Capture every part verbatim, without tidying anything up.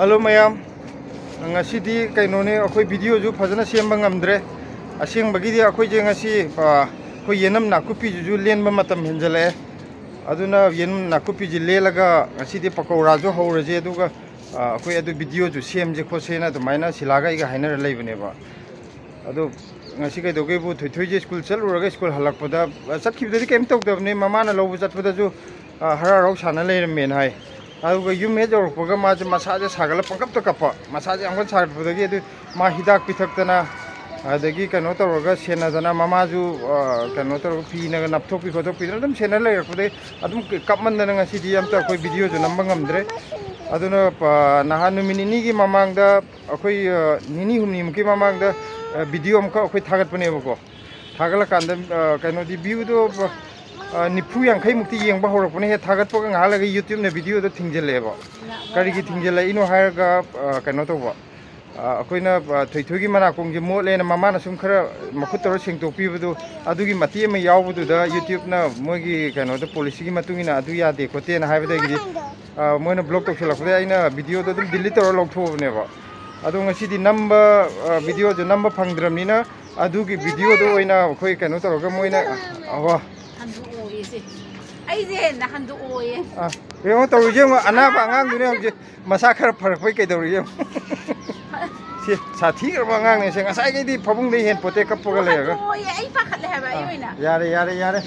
Hello ꯃꯌꯥꯝ, ꯉꯁꯤꯗꯤ ꯀꯩꯅꯣꯅꯦ, ꯑꯩꯈꯣꯏ ꯚꯤꯗꯤꯑꯣꯁꯨ ꯐꯖꯅ ꯁꯦꯝꯕ ꯉꯝꯗ꯭ꯔꯦ꯫ ꯑꯁꯦꯡꯕꯒꯤꯗꯤ ꯑꯩꯈꯣꯏꯁꯦ ꯉꯁꯤ, ꯑ, ꯑꯩꯈꯣꯏ ꯌꯦꯅꯝ ꯅꯥꯀꯨꯞꯄꯤꯁꯤꯁꯨ ꯂꯦꯟꯕ ꯃꯇꯝ ꯍꯦꯟꯖꯜꯂꯛꯑꯦ꯫ ꯑꯗꯨꯅ ꯌꯦꯅꯝ ꯅꯥꯀꯨꯞꯄꯤꯁꯤ ꯂꯦꯜꯂꯒ ꯉꯁꯤꯗꯤ ꯄꯀꯧꯔꯥꯁꯨ ꯍꯧꯔꯁꯦ, ꯑꯗꯨꯒ, ꯑ, ꯑꯩꯈꯣꯏ ꯑꯗꯨ ꯚꯤꯗꯤꯑꯣꯁꯨ ꯁꯦꯝꯁꯦ ꯈꯣꯠꯁꯦꯅ ꯑꯗꯨꯃꯥꯏꯅ ꯁꯤꯂꯥꯒ ꯑꯩꯒ ꯍꯥꯏꯅꯔ ꯂꯩꯕꯅꯦꯕ꯫ ꯑꯗꯣ ꯉꯁꯤ ꯀꯩꯗꯧꯒꯦꯕꯨ, ꯊꯣꯏꯊꯣꯏꯁꯦ ꯁ꯭ꯀꯨꯜ ꯆꯠꯂꯨꯔꯒ ꯁ꯭ꯀꯨꯜ ꯍꯜꯂꯛꯄꯗ, ꯑ, ꯆꯠꯈꯤꯕꯗꯗꯤ ꯀꯩꯝ ꯇꯧꯗꯕꯅꯤ, ꯃꯃꯥꯅ ꯂꯧꯕ ꯆꯠꯄꯗꯁꯨ, ꯑ, ꯍꯔꯥꯎ ꯍꯔꯥꯎ ꯁꯥꯟꯅ ꯂꯩꯔꯝꯃꯦꯅ ꯍꯥꯏ꯫ ꯑꯗꯨꯒ ꯌꯨꯝ ꯍꯦꯛ ꯌꯧꯔꯛꯄꯒ ꯃꯥꯁꯦ ꯃꯁꯥꯁꯦ ꯁꯥꯒꯠꯂ ꯄꯪꯀꯞꯇ ꯀꯞꯄ, ꯃꯁꯥꯁꯦ ꯌꯥꯝ ꯀꯟꯅ ꯁꯥꯒꯠꯄꯗꯒꯤ ꯑꯗꯨ ꯃꯥ ꯍꯤꯗꯥꯛ ꯄꯤꯊꯛꯇꯅ, ꯑꯗꯒꯤ ꯀꯩꯅꯣ ꯇꯧꯔꯒ ꯁꯦꯟꯅꯗꯅ, ꯃꯃꯥꯁꯨ, ꯑ, ꯀꯩꯅꯣ ꯇꯧꯔꯒ ꯐꯤꯅꯒ ꯅꯞꯊꯣꯛꯄꯤ ꯈꯣꯠꯇꯣꯛꯄꯤꯗꯅ ꯑꯗꯨꯝ ꯁꯦꯟꯅ ꯂꯩꯔꯛꯄꯗꯒꯤ ꯑꯗꯨꯝ ꯀꯞꯃꯟꯗꯅ ꯉꯁꯤꯗꯤ ꯑꯝꯇ ꯑꯩꯈꯣꯏ ꯚꯤꯗꯤꯑꯣꯁꯨ ꯅꯝꯕ ꯉꯝꯗ꯭ꯔꯦ꯫ ꯑꯗꯨꯅ, ꯑ, ꯅꯍꯥꯟ ꯅꯨꯃꯤꯠ ꯅꯤꯅꯤꯒꯤ ꯃꯃꯥꯡꯗ ꯑꯩꯈꯣꯏ, ꯑ, ꯅꯤꯅꯤ ꯍꯨꯝꯅꯤꯃꯨꯛꯀꯤ ꯃꯃꯥꯡꯗ, ꯑ, ꯚꯤꯗꯤꯑꯣ ꯑꯃꯈꯛ ꯑꯩꯈꯣꯏ ꯊꯥꯒꯠꯄꯅꯦꯕꯀꯣ꯫ ꯊꯥꯒꯠꯂꯀꯥꯟꯗ, ꯑ, ꯀꯩꯅꯣꯗꯤ ꯚ꯭ꯌꯨꯗꯣ, ꯑ, ꯅꯤꯐꯨ ꯌꯥꯡꯈꯩꯃꯨꯛꯇꯤ ꯌꯦꯡꯕ ꯍꯧꯔꯛꯄꯅꯦ꯫ ꯍꯦꯛ ꯊꯥꯒꯠꯄꯒ ꯉꯥꯏꯍꯥꯛ ꯂꯩꯔꯒ YouTubeꯅ ꯚꯤꯗꯤꯑꯣꯗꯣ ꯊꯤꯡꯖꯤꯜꯂꯛꯑꯦꯕ꯫ ꯀꯔꯤꯒꯤ ꯊꯤꯡꯖꯤꯜꯂꯛꯏꯅꯣ ꯍꯥꯏꯔꯒ, ꯑ, ꯀꯩꯅꯣ ꯇꯧꯕ, ꯑ, ꯑꯩꯈꯣꯏꯅ, ꯑ, ꯊꯣꯏꯊꯣꯏꯒꯤ ꯃꯅꯥꯀꯣꯡꯁꯦ ꯃꯣꯠꯂꯦꯅ ꯃꯃꯥꯅ ꯁꯨꯝ ꯈꯔ ꯃꯈꯨꯠ ꯇꯧꯔ ꯁꯦꯡꯗꯣꯛꯄꯤꯕꯗꯣ, ꯑꯗꯨꯒꯤ ꯃꯇꯦꯛ ꯑꯃ ꯌꯥꯎꯕꯗꯨꯗ YouTubeꯅ ꯃꯣꯏꯒꯤ ꯀꯩꯅꯣꯗ policyꯒꯤ ꯃꯇꯨꯡ ꯏꯟꯅ ꯑꯗꯨ ꯌꯥꯗꯦ ꯈꯣꯠꯇꯦꯅ ꯍꯥꯏꯕꯗꯒꯤꯗꯤ, ꯑ, ꯃꯣꯏꯅ block ꯇꯧꯁꯤꯜꯂꯛꯄꯗꯒꯤ ꯑꯩꯅ ꯚꯤꯗꯤꯑꯣꯗꯣ ꯑꯗꯨꯝ delete ꯇꯧꯔ ꯂꯧꯊꯣꯛꯑꯕꯅꯦꯕ꯫ ꯑꯗꯣ ꯉꯁꯤꯗꯤ ꯅꯝꯕ, ꯑ, ꯚꯤꯗꯤꯑꯣꯁꯦ ꯅꯝꯕ ꯐꯪꯗ꯭ꯔꯕꯅꯤꯅ ꯑꯗꯨꯒꯤ ꯚꯤꯗꯤꯑꯣꯗꯣ ꯑꯣꯏꯅ ꯑꯩꯈꯣꯏ ꯀꯩꯅꯣ ꯇꯧꯔꯒ ꯃꯣꯏꯅ, ꯑꯋꯥ꯫ ꯍꯟꯗꯣꯛꯑꯣꯌꯦ ꯁꯦ꯫ ꯑꯩꯁꯦ ꯍꯦꯟꯅ ꯍꯟꯗꯣꯛꯑꯣꯌꯦ꯫ ꯑ, ꯌꯦꯡꯉꯣ ꯇꯧꯔꯤꯁꯦ, ꯌꯦꯡꯉꯣ, ꯑꯅꯥꯕ ꯑꯉꯥꯡꯗꯨꯅꯦ ꯍꯧꯖꯤꯛ ꯃꯁꯥ ꯈꯔ ꯐꯔꯛꯄꯩ ꯀꯩꯗꯧꯔꯤꯒꯦ ꯌꯦꯡꯉꯣ꯫ ꯁꯤ ꯁꯥꯊꯤꯈ꯭ꯔꯕ ꯑꯉꯥꯡꯅꯦ ꯁꯦ, ꯉꯁꯥꯏꯈꯩꯗꯤ ꯐꯃꯨꯡꯗ ꯍꯦꯟ ꯄꯣꯠꯇꯦ ꯀꯞꯄꯒ ꯂꯩꯔꯒ꯫ ꯍꯟꯗꯣꯛꯑꯣꯌꯦ, ꯑꯩ ꯄꯥꯈꯠꯂꯦ ꯍꯥꯏꯕ ꯑꯩ ꯑ, ꯑꯣꯏꯅ꯫ ꯌꯥꯔꯦ, ꯌꯥꯔꯦ, ꯌꯥꯔꯦ꯫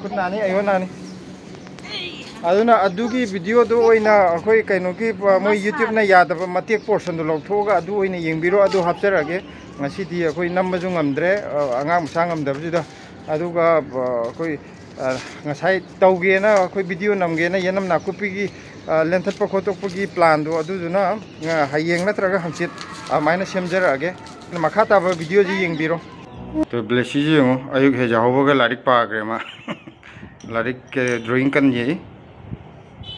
ꯈꯨꯠ ꯅꯥꯅꯤ, ꯑꯩꯉꯣꯟ ꯅꯥꯅꯤ꯫ ꯑꯗꯨꯅ ꯑꯗꯨꯒꯤ ꯚꯤꯗꯤꯑꯣꯗꯨ ꯑꯣꯏꯅ ꯑꯩꯈꯣꯏ ꯀꯩꯅꯣꯒꯤ, ꯑ, ꯃꯣꯏ YouTubeꯅ ꯌꯥꯗꯕ ꯃꯇꯦꯛ portionꯗꯨ ꯂꯧꯊꯣꯛꯑꯒ ꯑꯗꯨ ꯑꯣꯏꯅ ꯌꯦꯡꯕꯤꯔꯣ, ꯑꯗꯨ ꯍꯥꯞꯆꯔꯛꯑꯒꯦ꯫ ꯉꯁꯤꯗꯤ ꯑꯩꯈꯣꯏ ꯅꯝꯕꯁꯨ ꯉꯝꯗ꯭ꯔꯦ, ꯑ, ꯑꯉꯥꯡ ꯃꯆꯥ ꯉꯝꯗꯕꯁꯤꯗ꯫ ꯑꯗꯨꯒ, ꯑ, ꯑꯩꯈꯣꯏ, ꯑ, ꯉꯁꯥꯏ ꯇꯧꯒꯦꯅ, ꯑꯩꯈꯣꯏ ꯚꯤꯗꯤꯑꯣ ꯅꯝꯒꯦꯅ ꯌꯦꯅꯝ ꯅꯥꯀꯨꯞꯄꯤꯒꯤ, ꯑ, ꯂꯦꯟꯊꯠꯄ ꯈꯣꯠꯇꯣꯛꯄꯒꯤ planꯗꯣ ꯑꯗꯨꯗꯨꯅ, ꯑ, ꯍꯌꯦꯡ ꯅꯠꯇ꯭ꯔꯒ ꯍꯪꯆꯤꯠ ꯑꯗꯨꯃꯥꯏꯅ ꯁꯦꯝꯖꯔꯛꯑꯒꯦ꯫ ꯃꯈꯥ ꯇꯥꯕ ꯚꯤꯗꯤꯑꯣꯁꯤ ꯌꯦꯡꯕꯤꯔꯣ꯫ ꯇꯣ, ꯕ꯭ꯂꯦꯁꯤꯁꯦ ꯌꯦꯡꯉꯣ, ꯑꯌꯨꯛ ꯍꯦꯛ ꯌꯥꯍꯧꯕꯒ ꯂꯥꯏꯔꯤꯛ ꯄꯥꯈ꯭ꯔꯦ ꯃꯥ꯫ ꯂꯥꯏꯔꯤꯛ, ꯑ, drawing ꯀꯟꯅ ꯌꯦꯛꯏ꯫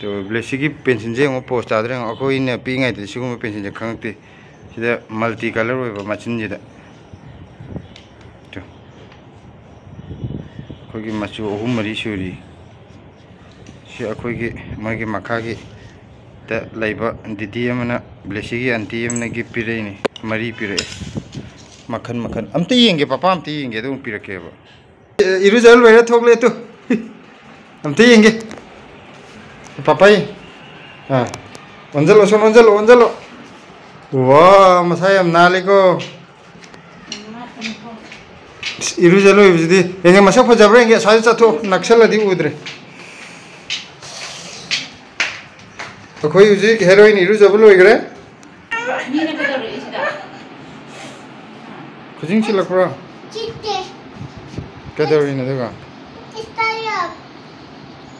ꯇꯣ, ꯕ꯭ꯂꯦꯁꯤꯒꯤ pencilꯁꯦ ꯌꯦꯡꯉꯣ, pose ꯇꯥꯗ꯭ꯔꯥ ꯌꯦꯡꯉꯣ꯫ ꯑꯩꯈꯣꯏꯅ ꯄꯤꯛꯏꯉꯩꯗꯗꯤ ꯁꯤꯒꯨꯝꯕ pencilꯁꯦ ꯈꯪꯉꯛꯇꯦ꯫ ꯁꯤꯗ multi colour ꯑꯣꯏꯕ ꯃꯆꯤꯟꯁꯤꯗ꯫ ꯇꯣ꯫ ꯑꯩꯈꯣꯏꯒꯤ ꯃꯆꯨ ꯑꯍꯨꯝ ꯃꯔꯤ ꯁꯨꯔꯤ꯫ ꯁꯤ ꯑꯩꯈꯣꯏꯒꯤ, ꯃꯣꯏꯒꯤ ꯃꯈꯥꯒꯤ ꯗ ꯂꯩꯕ ꯗꯤꯗꯤ ꯑꯃꯅ ꯕ꯭ꯂꯦꯁꯤꯒꯤ ꯑꯟꯇꯤ ꯑꯃꯅ ꯒꯤꯐ ꯄꯤꯔꯛꯏꯅꯦ, ꯃꯔꯤ ꯄꯤꯔꯛꯑꯦ꯫ ꯃꯈꯟ ꯃꯈꯟ꯫ ꯑꯝꯇ ꯌꯦꯡꯒꯦ, ꯄꯄꯥ ꯑꯝꯇ ꯌꯦꯡꯒꯦ, ꯑꯗꯨꯒ ꯄꯤꯔꯛꯀꯦꯕ꯫ ꯑꯦ, ꯏꯔꯨꯖ ꯂꯣꯏꯔ ꯊꯣꯛꯂꯛꯑꯦ ꯇꯨ꯫ ꯑꯝꯇ ꯌꯦꯡꯒꯦ꯫ ꯄꯄꯥꯏ꯫ ꯑꯥ꯫ ꯑꯣꯟꯁꯤꯜꯂꯣ, ꯁꯨꯝ ꯑꯣꯟꯁꯤꯜꯂꯣ, ꯑꯣꯟꯁꯤꯜꯂꯣ꯫ ꯋꯥ, ꯃꯁꯥ ꯌꯥꯝ ꯅꯥꯜꯂꯤꯀꯣ꯫ ꯏꯁ, ꯏꯔꯨꯖ ꯂꯣꯏꯕꯁꯤꯗꯤ꯫ ꯌꯦꯡꯒꯦ, ꯃꯁꯛ ꯐꯖꯕ꯭ꯔꯥ ꯌꯦꯡꯒꯦ꯫ ꯑꯁ꯭ꯋꯥꯏꯗ ꯆꯠꯊꯣꯛ, ꯅꯛꯁꯜꯂꯗꯤ ꯎꯗ꯭ꯔꯦ꯫ ꯑꯩꯈꯣꯏ ꯍꯧꯖꯤꯛ ꯍꯦꯔꯣꯏꯟ ꯏꯔꯨꯖꯕ ꯂꯣꯏꯈ꯭ꯔꯦ꯫ ꯃꯤꯅ ꯀꯩꯗꯧꯔꯛꯏ ꯁꯤꯗ? ꯈꯨꯖꯤꯡ ꯁꯤꯜꯂꯛꯄ꯭ꯔꯣ? ꯆꯤꯠꯇꯦ꯫ ꯀꯩꯗꯧꯔꯤꯅꯣ ꯑꯗꯨꯒ? ꯏꯁꯇꯥꯏꯜ꯫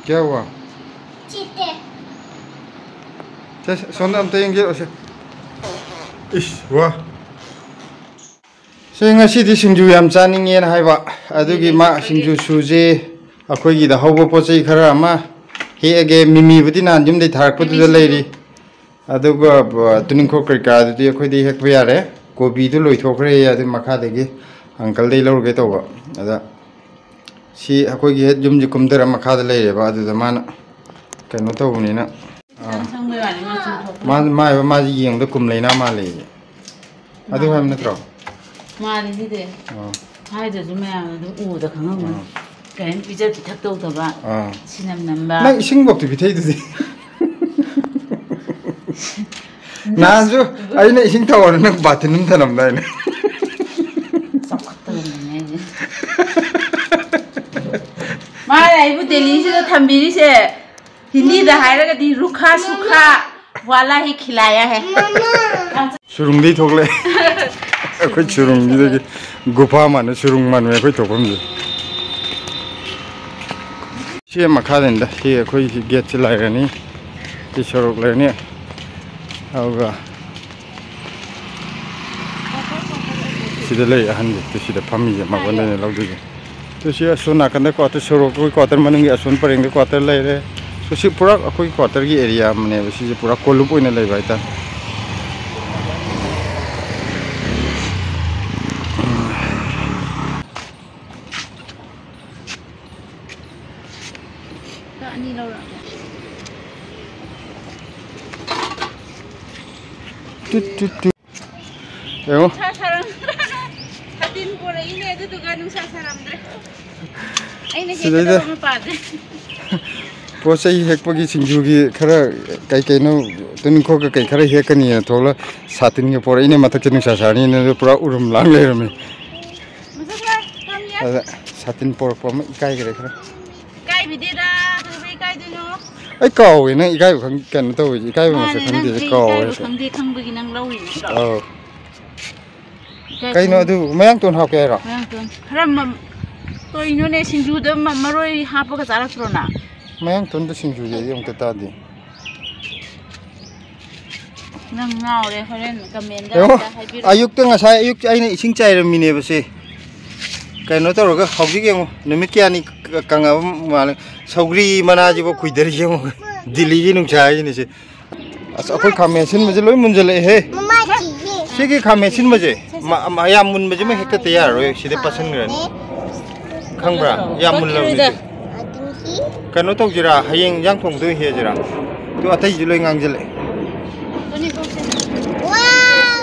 ꯀꯌꯥ ꯍꯨꯋꯥ? ꯆꯤꯠꯇꯦ꯫ ꯁꯦ, ꯁꯣꯝꯗ ꯑꯝꯇ ꯌꯦꯡꯖꯔꯛꯑꯣꯁꯦ꯫ ꯏꯁ, ꯋꯥ꯫ ꯁꯤ ꯉꯁꯤꯗꯤ ꯁꯤꯡꯖꯨ ꯌꯥꯝ ꯆꯥꯅꯤꯡꯉꯦꯅ ꯍꯥꯏꯕ, ꯑꯗꯨꯒꯤ ꯃꯥ ꯁꯤꯡꯖꯨ ꯁꯨꯁꯦ꯫ ꯑꯩꯈꯣꯏꯒꯤꯗ ꯍꯧꯕ ꯄꯣꯠ ꯆꯩ ꯈꯔ ꯑꯃ ꯍꯦꯛꯑꯒꯦ꯫ ꯃꯤꯃꯤꯕꯨꯗꯤ ꯅꯍꯥꯟ ꯌꯨꯝꯗꯩ ꯊꯥꯔꯛꯄꯗꯨꯗ ꯂꯩꯔꯤ꯫ ꯑꯗꯨꯒ, ꯑ, ꯇꯨꯅꯤꯡꯈꯣꯛ ꯀꯩꯀꯥꯗꯨꯗꯤ ꯑꯩꯈꯣꯏꯗꯩ ꯍꯦꯛꯄ ꯌꯥꯔꯦ꯫ ꯀꯣꯕꯤꯗꯨ ꯂꯣꯏꯊꯣꯛꯈ꯭ꯔꯦ, ꯑꯗꯨ ꯃꯈꯥꯗꯒꯤ ꯑꯪꯀꯜꯗꯩ ꯂꯧꯔꯨꯒꯦ ꯇꯧꯕ꯫ ꯑꯗ ꯁꯤ ꯑꯩꯈꯣꯏꯒꯤ ꯍꯦꯛ ꯌꯨꯝꯁꯦ ꯀꯨꯝꯊꯔ ꯃꯈꯥꯗ ꯂꯩꯔꯦꯕ, ꯑꯗꯨꯗ ꯃꯥꯅ ꯀꯩꯅꯣ ꯇꯧꯕꯅꯤꯅ, ꯑꯥ, ꯈꯤꯇꯪ ꯁꯪꯕꯩ ꯋꯥꯅꯤ, ꯃꯆꯨ ꯊꯣꯛꯄ꯫ ꯃꯥ, ꯃꯥ ꯍꯥꯏꯕ, ꯃꯥꯁꯦ ꯌꯦꯡꯕꯗ ꯀꯨꯝ ꯂꯩꯅꯥ ꯃꯥꯜꯂꯦꯌꯦ꯫ ꯑꯗꯨ ꯍꯥꯏꯕ ꯅꯠꯇ꯭ꯔꯣ? ꯃꯥꯅꯤ ꯁꯤꯗꯤ꯫ ꯑꯥ꯫ ꯍꯥꯏꯗ꯭ꯔꯁꯨ ꯃꯌꯥꯝꯅ ꯑꯗꯨꯝ ꯎꯕꯗ ꯈꯪꯉꯝꯒꯅꯤ꯫ ꯑꯥ꯫ ꯀꯔꯤꯝ ꯄꯤꯖ ꯄꯤꯊꯛ ꯇꯧꯗꯕ, ꯑꯥ꯫ ꯁꯤꯅꯝ ꯅꯝꯕ꯫ ꯅꯪ ꯏꯁꯤꯡꯐꯧꯗꯤ ꯄꯤꯊꯛꯏꯗꯨꯗꯤ꯫ ꯅꯍꯥꯟꯁꯨ ꯑꯩꯅ ꯏꯁꯤꯡ ꯊꯛꯑꯣꯅ ꯅꯪ ꯕꯥꯇꯤꯟ ꯑꯃ ꯊꯅꯝꯗꯥꯏꯅꯦ꯫ ꯆꯥꯎꯈꯠꯇꯕꯅꯤꯅꯦ ꯑꯩꯁꯦ꯫ ꯃꯥꯅ ꯑꯩꯕꯨ ꯗꯦꯜꯂꯤꯁꯤꯗ ꯊꯝꯕꯤꯔꯤꯁꯦ꯫ ꯍꯤꯟꯗꯤꯗ ꯍꯥꯏꯔꯒꯗꯤ ꯔꯨꯈꯥ ꯁꯨꯈꯥ ꯋꯥꯂꯥ ꯍꯤ ꯈꯤꯂꯥꯌꯥ ꯍꯦ꯫ ꯁꯨꯔꯨꯡꯗꯩ ꯊꯣꯛꯂꯛꯑꯦ꯫ ꯑꯩꯈꯣꯏ ꯁꯨꯔꯨꯡꯁꯤꯗꯒꯤ ꯒꯨꯐꯥ ꯃꯥꯟꯅ, ꯁꯨꯔꯨꯡ ꯃꯥꯟꯅ ꯑꯩꯈꯣꯏ ꯊꯣꯛꯐꯝꯁꯦ꯫ ꯁꯤ ꯃꯈꯥꯗꯅꯤꯗ, ꯁꯤ ꯑꯩꯈꯣꯏ ꯁꯤ ꯒꯦꯠꯁꯤ ꯂꯩꯔꯅꯤ, ꯁꯤ ꯁꯣꯔꯣꯛ ꯂꯩꯔꯅꯤ, ꯑꯗꯨꯒ ꯁꯤꯗ ꯂꯩ ꯑꯍꯟꯁꯦ, ꯁꯤꯗ ꯐꯝꯃꯤꯁꯦ, ꯃꯉꯣꯟꯗꯅꯦ ꯂꯧꯗꯣꯏꯁꯦ꯫ ꯇꯨ ꯁꯤ ꯑꯁꯣꯝ ꯅꯥꯀꯟꯗ ꯀ꯭ꯋꯥꯇꯔ, ꯁꯣꯔꯣꯛꯀꯤ ꯀ꯭ꯋꯥꯇꯔ ꯃꯅꯨꯡꯒꯤ ꯑꯁꯣꯝ ꯄꯔꯦꯡꯗ ꯀ꯭ꯋꯥꯇꯔ ꯂꯩꯔꯦ꯫ ꯁꯤ ꯄꯨꯔꯥ ꯑꯩꯈꯣꯏꯒꯤ ꯀ꯭ꯋꯥꯇꯔꯒꯤ ꯑꯦꯔꯤꯌꯥ ꯑꯃꯅꯦꯕ꯫ ꯁꯤꯁꯦ ꯄꯨꯔꯥ ꯀꯣꯂꯨꯞ ꯑꯣꯏꯅ ꯂꯩꯕ ꯍꯥꯏꯇꯥꯔꯦ꯫ ꯑꯅꯤ ꯂꯧꯔꯛꯑꯒꯦ꯫ ꯌꯦꯡꯉꯣ꯫ ꯅꯨꯡꯁꯥ ꯁꯥꯔꯝꯗ꯭ꯔꯦ꯫ ꯁꯥꯇꯤꯟ ꯄꯨꯔꯛꯏꯅꯦ, ꯑꯗꯨꯗꯨꯒ ꯅꯨꯡꯁꯥ ꯁꯥꯔꯝꯗ꯭ꯔꯦ꯫ ꯑꯩꯅ ꯁꯤꯗꯩꯗ ꯍꯦꯛꯀꯗꯕ ꯃꯄꯥꯁꯦ꯫ ꯄꯣꯠ ꯆꯩ ꯍꯦꯛꯄꯒꯤ, ꯁꯤꯡꯖꯨꯒꯤ ꯈꯔ ꯀꯩ ꯀꯩꯅꯣ, ꯇꯨꯅꯤꯡꯈꯣꯛꯀ ꯀꯩ ꯈꯔ ꯍꯦꯛꯀꯅꯤꯅ ꯊꯣꯛꯂ ꯁꯥꯇꯤꯟꯒ ꯄꯣꯔꯛꯏꯅꯦ꯫ ꯃꯊꯛꯁꯦ ꯅꯨꯡꯁꯥ ꯁꯥꯔꯅꯤꯅ, ꯑꯗꯨ ꯄꯨꯔꯥ ꯎꯔꯨꯝ ꯂꯥꯡ ꯂꯩꯔꯝꯃꯦ꯫ ꯃꯁꯛ ꯐꯖꯩ, ꯐꯝꯃꯤ꯫ ꯑꯗ ꯁꯥꯇꯤꯟ ꯄꯣꯔꯛꯄ ꯑꯃ ꯏꯀꯥꯏꯈ꯭ꯔꯦ ꯈꯔ꯫ ꯏꯀꯥꯏꯕꯤꯗꯦꯗ, ꯀꯩꯗꯧꯕꯩ ꯏꯀꯥꯏꯗꯣꯏꯅꯣ? ꯑꯩ ꯀꯥꯎꯋꯦ, ꯅꯪ ꯏꯀꯥꯏꯕ ꯈꯪ-, ꯀꯩꯅꯣ ꯇꯧꯋꯦ, ꯏꯀꯥꯏꯕ ꯃꯥꯅꯦ, ꯃꯁꯛ ꯅꯪ ꯈꯪꯗꯦ, ꯑꯩ ꯀꯥꯎꯋꯦ ꯏꯀꯥꯏꯕ ꯍꯦꯛꯇ꯫ ꯈꯪꯗꯦ ꯈꯪꯕꯒꯤ ꯅꯪ ꯂꯧꯔꯤꯅꯤ ꯅꯠꯇ꯭ꯔꯣ? ꯑꯧ꯫ ꯏꯀꯥꯏ ꯀꯩꯅꯣ ꯈꯪꯗꯦ꯫ ꯑꯗꯨ ꯃꯌꯥꯡꯇꯣꯟ ꯍꯥꯞꯀꯦ ꯍꯥꯏꯔꯣ? ꯃꯌꯥꯡꯇꯣꯟ ꯈꯔ ꯃ-, ꯀꯩꯅꯣꯅꯦ, ꯁꯤꯡꯖꯨꯗ ꯃ-, ꯃꯔꯣꯏ ꯍꯥꯞꯄꯒ ꯆꯥꯔꯛꯇ꯭ꯔꯣ ꯅꯪ? ꯃꯌꯥꯡꯇꯣꯟꯗ ꯁꯤꯡꯖꯨꯁꯦ ꯑꯩ ꯑꯃꯨꯛꯇ ꯇꯥꯗꯦ꯫ ꯅꯪ ꯉꯥꯎꯔꯦ, ꯍꯣꯔꯦꯟ comment ꯗ ꯌꯦꯡꯉꯣ, ꯑꯝꯇ ꯍꯥꯏꯕꯤꯔꯛꯑꯣ꯫ ꯑꯌꯨꯛꯇ, ꯉꯁꯥꯏ ꯑꯌꯨꯛ ꯑꯩꯅ ꯏꯁꯤꯡ ꯆꯥꯏꯔꯝꯃꯤꯅꯦꯕ ꯁꯦ꯫ ꯀꯩꯅꯣ ꯇꯧꯔꯒ ꯍꯧꯖꯤꯛ ꯌꯦꯡꯉꯣ, ꯅꯨꯃꯤꯠ ꯀꯌꯥꯅꯤ ꯀ-, ꯀꯪꯉꯕ ꯃꯥꯜꯂꯦ꯫ ꯁꯧꯒ꯭ꯔꯤ ꯃꯅꯥꯁꯤꯐꯥꯎ ꯈꯨꯏꯗꯔꯤ ꯌꯦꯡꯉꯣ꯫ ꯗꯤꯜꯂꯤꯒꯤ ꯅꯨꯡꯁꯥ ꯍꯥꯏꯁꯤꯅꯦ ꯁꯦ꯫ ꯑꯁ, ꯑꯩꯈꯣꯏ ꯈꯥꯃꯦꯟ ꯑꯁꯤꯟꯕꯁꯦ ꯂꯣꯏ ꯃꯨꯟꯖꯜꯂꯛꯑꯦꯍꯦ꯫ ꯃꯃꯥ ꯁꯤꯒꯤ꯫ ꯁꯤꯒꯤ ꯈꯥꯃꯦꯟ ꯑꯁꯤꯟꯕꯁꯦ, ꯃ-, ꯃ-, ꯌꯥꯝ ꯃꯨꯟꯕꯁꯦ ꯃꯨꯟꯕ ꯍꯦꯛꯇ ꯇ ꯌꯥꯔꯔꯣꯏ, ꯁꯤꯗ ꯄꯠꯁꯟꯈ꯭ꯔꯅꯤ꯫ ꯈꯪꯕ꯭ꯔꯥ? ꯌꯥꯝ ꯃꯨꯜꯂꯕꯅꯤ ꯁꯤ꯫ ꯑꯗꯨꯗꯤ ꯀꯩꯅꯣ ꯇꯧꯁꯤꯔꯥ? ꯍꯌꯦꯡ ꯏꯟꯖꯥꯡ ꯊꯣꯡꯕꯗ ꯑꯣꯏꯅ ꯍꯦꯛꯑꯁꯤꯔꯥ? ꯑꯗꯨ ꯑꯇꯩꯁꯨ ꯂꯣꯏ ꯉꯥꯡꯁꯤꯜꯂꯛꯑꯦ꯫ ꯇꯨꯅꯤꯡꯈꯣꯛꯁꯦ꯫ Wow,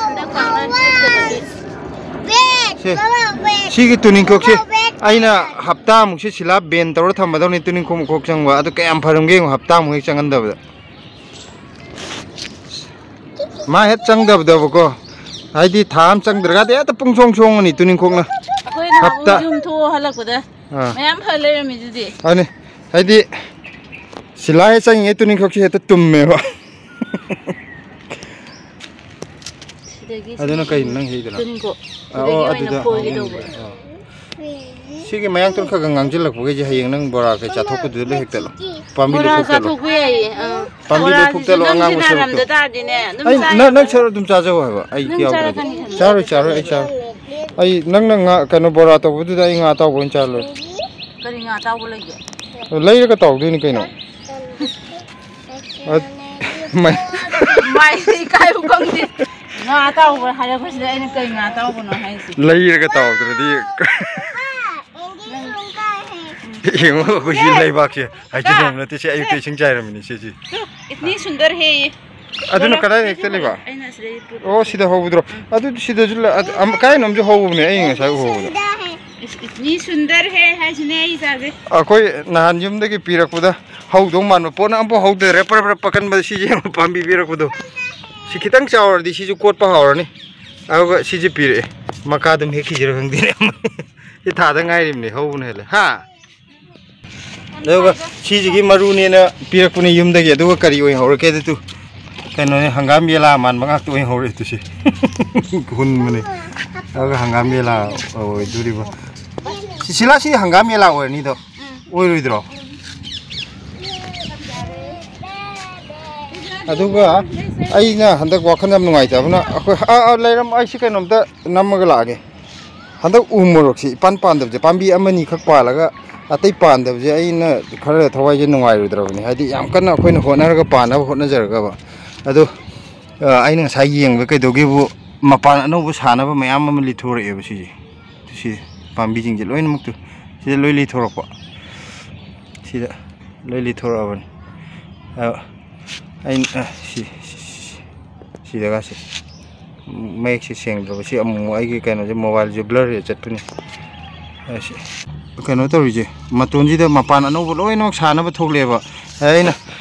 ꯍꯟꯗꯛ ꯀꯥꯟꯅ ꯋꯥꯎ꯫ ꯊꯦꯠꯇꯕꯒꯤ꯫ ꯕꯦꯠ, ꯁꯦ, ꯃꯃꯥ, ꯕꯦꯠ꯫ ꯁꯤꯒꯤ ꯇꯨꯅꯤꯡꯈꯣꯛꯁꯦ ꯃꯃꯥ, ꯕꯦꯠ꯫ ꯑꯩꯅ ꯍꯞꯇꯥꯃꯨꯛꯁꯦ ꯁꯤꯂꯥ ban ꯇꯧꯔ ꯊꯝꯃꯗꯧꯅꯤ, ꯇꯨꯅꯤꯡꯈꯣꯛ ꯃꯈꯣꯛ ꯆꯪꯕ꯫ ꯑꯗꯨ ꯀꯌꯥꯝ ꯐꯔꯝꯒꯦ ꯌꯦꯡꯉꯣ, ꯍꯞꯇꯥꯃꯨꯛ ꯍꯦꯛ ꯆꯪꯍꯟꯗꯕꯗ꯫ ꯃꯥ ꯍꯦꯛ ꯆꯪꯗꯕꯗꯕꯀꯣ, ꯍꯥꯏꯗꯤ ꯊꯥ ꯑꯃ ꯆꯪꯗ꯭ꯔꯒꯗꯤ ꯍꯦꯛꯇ ꯄꯨꯡꯁꯣꯡ ꯁꯣꯡꯉꯅꯤ ꯇꯨꯅꯤꯡꯈꯣꯛꯅ꯫ ꯑꯩꯈꯣꯏ ꯅꯍꯥꯟꯃꯨꯛ ꯍꯞꯇꯥ꯫ ꯌꯨꯝ ꯊꯣꯛꯑ ꯍꯜꯂꯛꯄꯗ ꯑꯥ꯫ ꯃꯌꯥꯝ ꯐ ꯂꯩꯔꯝꯃꯤꯗꯨꯗꯤ꯫ ꯑꯗꯨꯅꯤ꯫ ꯍꯥꯏꯗꯤ ꯁꯤꯂꯥ ꯍꯦꯛ ꯆꯪꯉꯤꯉꯩ ꯇꯨꯅꯤꯡꯈꯣꯛꯁꯦ ꯍꯦꯛꯇ ꯇꯨꯝꯃꯦꯕ꯫ ꯁꯤꯗꯒꯤ ꯑꯗꯨꯅ ꯁꯤ ꯀꯩꯅꯣ ꯅꯪ ꯍꯦꯛꯏꯗꯨꯅ? ꯇꯨꯅꯤꯡꯈꯣꯛ꯫ ꯑꯥ, ꯑꯣ, ꯁꯤꯗꯒꯤ ꯑꯣꯏꯅ ꯑꯗꯨꯗ, ꯐꯣꯏꯒꯦ ꯑꯣ, ꯇꯧꯕ꯫ ꯑꯣ꯫ ꯁꯤꯒꯤ ꯃꯌꯥꯡꯇꯣꯟ ꯈꯔ ꯈꯔ ꯉꯥꯡꯁꯤꯜꯂꯛꯄꯈꯩꯁꯦ ꯍꯌꯦꯡ ꯅꯪ ꯕꯣꯔꯥ ꯀꯩ ꯆꯥꯊꯣꯛꯄꯗꯨꯗ ꯂꯣꯏ ꯍꯦꯛꯇꯠꯂꯣ꯫ ꯄꯥꯝꯕꯤ ꯂꯣꯏ ꯕꯣꯔꯥ ꯐꯨꯛꯇꯠꯂꯣ꯫ ꯆꯥꯊꯣꯛꯄ ꯌꯥꯏꯌꯦ꯫ ꯑꯥ꯫ ꯄꯥꯝꯕꯤ ꯂꯣꯏ ꯕꯣꯔꯥꯁꯤꯁꯨ ꯐꯨꯛꯇꯠꯂꯣ, ꯅꯪꯁꯨ ꯑꯉꯥꯡꯕ ꯁꯔꯨꯛꯇꯣ꯫ ꯅꯥꯔꯝꯗ ꯇꯥꯔꯗꯤꯅꯦ ꯑꯗꯨꯝ ꯑꯩ ꯆꯥ ꯅꯪ, ꯅꯪ ꯌꯥꯗ꯭ꯔꯣ? ꯁꯔꯨꯛ ꯑꯗꯨꯝ ꯆꯥꯖꯧ ꯍꯥꯏꯕ, ꯑꯩ ꯅꯪ ꯌꯥꯎꯗ꯭ꯔꯗꯤ꯫ ꯆꯥꯔꯛꯀꯅꯤ ꯈꯟꯕ꯫ ꯆꯥꯔꯣꯏ, ꯆꯥꯔꯣꯏ, ꯑꯩ ꯆꯥꯔꯣꯏ꯫ ꯑꯩ ꯅꯪꯅ ꯉꯥ, ꯀꯩꯅꯣ, ꯕꯣꯔꯥ ꯇꯧꯕꯗꯨꯗ ꯑꯩ ꯉꯥ ꯑꯇꯥꯎꯕ ꯑꯣꯏꯅ ꯆꯥꯔ ꯂꯣꯏꯔꯦ꯫ ꯀꯔꯤ ꯉꯥ ꯑꯇꯥꯎꯕ ꯂꯩꯒꯦ? ꯂꯩꯔꯒ ꯇꯥꯎꯗꯣꯏꯅꯤ ꯀꯩꯅꯣ꯫ ꯑ, ꯃꯥꯏ- ꯃꯥꯏꯁꯦ ꯏꯀꯥꯏꯕ ꯈꯪꯗꯦ꯫ ꯉꯥ ꯑꯇꯥꯎꯕ ꯍꯥꯏꯔꯛꯄꯁꯤꯗ ꯑꯩꯅ ꯀꯩ ꯉꯥ ꯑꯇꯥꯎꯕꯅꯣ ꯍꯥꯏꯁꯦ꯫ ꯂꯩꯔꯒ ꯇꯥꯎꯗ꯭ꯔꯗꯤ꯫ ꯌꯦꯡꯉꯣ, ꯑꯩꯈꯣꯏ ꯁꯤ ꯂꯩꯕꯥꯛꯁꯦ ꯍꯥꯏꯖꯤꯟ ꯅꯣꯡ ꯅꯠꯇꯦ, ꯁꯤ ꯑꯌꯨꯛꯇ ꯏꯁꯤꯡ ꯆꯥꯏꯔꯝꯃꯤꯅꯤ ꯁꯤꯁꯤ꯫ ꯏꯠꯅꯤ ꯁꯨꯟꯗꯔ ꯍꯦ ꯌꯦ꯫ ꯑꯗꯨꯅ ꯀꯗꯥꯏꯗ ꯆꯠꯂꯤꯕ? ꯑꯩꯅ ꯁꯤꯗꯩ ꯄꯨꯔꯛꯑꯣ꯫ ꯑꯣ, ꯁꯤꯗ ꯍꯧꯕꯗ꯭ꯔꯣ? ꯑꯗꯨ ꯁꯤꯗꯁꯨ ꯂ-, ꯑꯗ-, ꯑꯝ-, ꯀꯥꯏꯅꯣꯝꯁꯨ ꯍꯧꯕꯅꯦ ꯑꯩ ꯉꯁꯥꯏ ꯎꯍꯧꯕꯗꯣ꯫ ꯏꯁ, ꯏꯁ, ꯃꯤ ꯁꯨꯟꯗꯔ ꯍꯦ ꯍꯥꯏꯁꯤꯅꯦ ꯑꯩ ꯏꯆꯥꯁꯦ꯫ ꯑꯩꯈꯣꯏ ꯅꯍꯥꯟ ꯌꯨꯝꯗꯒꯤ ꯄꯤꯔꯛꯄꯗ ꯍꯧꯗꯧ ꯃꯥꯟꯕ ꯄꯣꯠꯅ ꯑꯝꯐꯥꯎ ꯍꯧꯗ꯭ꯔꯦ꯫ ꯔꯦꯄꯔ ꯔꯦꯄꯔ ꯄꯀꯟꯕꯗ ꯁꯤꯁꯦ ꯌꯦꯡꯉꯨ, ꯄꯥꯝꯕꯤ ꯄꯤꯔꯛꯄꯗꯣ꯫ ꯁꯤ ꯈꯤꯇꯪ ꯆꯥꯎꯔꯗꯤ ꯁꯤꯁꯨ ꯀꯣꯠꯄ ꯍꯧꯔꯅꯤ꯫ ꯑꯗꯨꯒ ꯁꯤꯁꯦ ꯄꯤꯔꯛꯑꯦ꯫ ꯃꯀꯥ ꯑꯗꯨꯝ ꯍꯦꯛꯈꯤꯁꯤꯔ ꯈꯪꯗꯦꯅꯦ꯫ ꯁꯤ ꯊꯥꯗ ꯉꯥꯏꯔꯤꯕꯅꯦ, ꯍꯧꯕꯅ ꯍꯦꯜꯂꯦ꯫ ꯍꯥ? ꯑꯗꯨꯒ ꯁꯤꯁꯤꯒꯤ ꯃꯔꯨꯅꯦꯅ ꯄꯤꯔꯛꯄꯅꯦ ꯌꯨꯝꯗꯒꯤ꯫ ꯑꯗꯨꯒ ꯀꯔꯤ ꯑꯣꯏꯅ ꯍꯧꯔꯛꯀꯦ? ꯑꯗꯨ ꯀꯩꯅꯣꯅꯦ, ꯍꯪꯒꯥꯝ ꯌꯦꯂꯥ ꯃꯥꯟꯕ ꯉꯥꯛꯇ ꯑꯣꯏꯅ ꯍꯧꯔꯛꯑꯦ꯫ ꯇꯨꯁꯤ ꯍꯨꯟꯕꯅꯦ꯫ ꯑꯗꯨꯒ ꯍꯪꯒꯥꯝ ꯌꯦꯂꯥ ꯑꯣꯏꯗꯣꯔꯤꯕ꯫ ꯁꯤ-, ꯁꯤꯂꯥ, ꯁꯤ ꯍꯪꯒꯥꯝ ꯌꯦꯂꯥ ꯑꯣꯏꯔꯅꯤꯗꯣ꯫ ꯑꯣꯏꯔꯣꯏꯗ꯭ꯔꯣ? ꯑꯗꯨꯒ ꯑꯩꯅ ꯍꯟꯗꯛ ꯋꯥꯈꯜ ꯌꯥꯝ ꯅꯨꯡꯉꯥꯏꯇꯕꯅ, ꯑꯩꯈꯣꯏ, ꯑꯥ, ꯑꯥ, ꯂꯩꯔꯝ-, ꯑꯩ ꯁꯤ ꯀꯩꯅꯣꯝꯇ ꯅꯝꯃꯒ ꯂꯥꯛꯑꯒꯦ꯫ ꯍꯟꯗꯛ ꯎ ꯃꯣꯔꯣꯛꯁꯤ ꯏꯄꯥꯟ ꯄꯥꯟꯗꯕꯁꯦ, ꯄꯥꯝꯕꯤ ꯑꯃꯅꯤ ꯈꯛ ꯄꯥꯜꯂꯒ ꯑꯇꯩ ꯄꯥꯟꯗꯕꯁꯦ ꯑꯩꯅ ꯈꯔ ꯊꯋꯥꯏꯁꯦ ꯅꯨꯡꯉꯥꯏꯔꯣꯏꯗ꯭ꯔꯕꯅꯤ꯫ ꯍꯥꯏꯗꯤ ꯌꯥꯝ ꯀꯟꯅ ꯑꯩꯈꯣꯏꯅ ꯍꯣꯠꯅꯔꯒ ꯄꯥꯟꯅꯕ ꯍꯣꯠꯅꯖꯔꯒꯕ꯫ ꯑꯗꯣ, ꯑ, ꯑꯩꯅ ꯉꯁꯥꯏ ꯌꯦꯡꯕ ꯀꯩꯗꯧꯒꯦꯕꯨ, ꯃꯄꯥꯟ ꯑꯅꯧꯕ ꯁꯥꯅꯕ ꯃꯌꯥꯝ ꯑꯃ ꯂꯤꯊꯣꯔꯛꯑꯦꯕ ꯁꯤꯁꯦ꯫ ꯁꯤ ꯄꯥꯝꯕꯤꯁꯤꯡꯁꯦ ꯂꯣꯏꯅꯃꯛꯇꯨ ꯁꯤꯗ ꯂꯣꯏ ꯂꯤꯊꯣꯔꯛꯄ꯫ ꯁꯤꯗ ꯂꯣꯏ ꯂꯤꯊꯣꯔꯛꯑꯕꯅꯤ꯫ ꯑ, ꯑꯩꯅ, ꯑ, ꯁꯤ, ꯁꯤ, ꯁꯤ, ꯁꯤ, ꯁꯤ ꯖꯒꯥꯁꯦ꯫ ꯃꯌꯦꯛꯁꯦ ꯁꯦꯡꯗ꯭ꯔꯕ꯫ ꯁꯤ ꯑꯃꯨꯛ ꯑꯃꯨꯛ ꯑꯩꯒꯤ ꯀꯩꯅꯣꯁꯦ, ꯃꯣꯕꯥꯏꯜꯁꯦ ꯕ꯭ꯂꯔ ꯆꯠꯄꯅꯤ꯫ ꯑ, ꯁꯤ ꯀꯩꯅꯣ ꯇꯧꯔꯤꯁꯦ, ꯃꯇꯣꯟꯁꯤꯗ ꯃꯄꯥꯟ ꯑꯅꯧꯕ ꯂꯣꯏꯅꯃꯛ ꯁꯥꯅꯕ ꯊꯣꯛꯂꯛꯑꯦꯕ꯫ ꯑꯩꯅ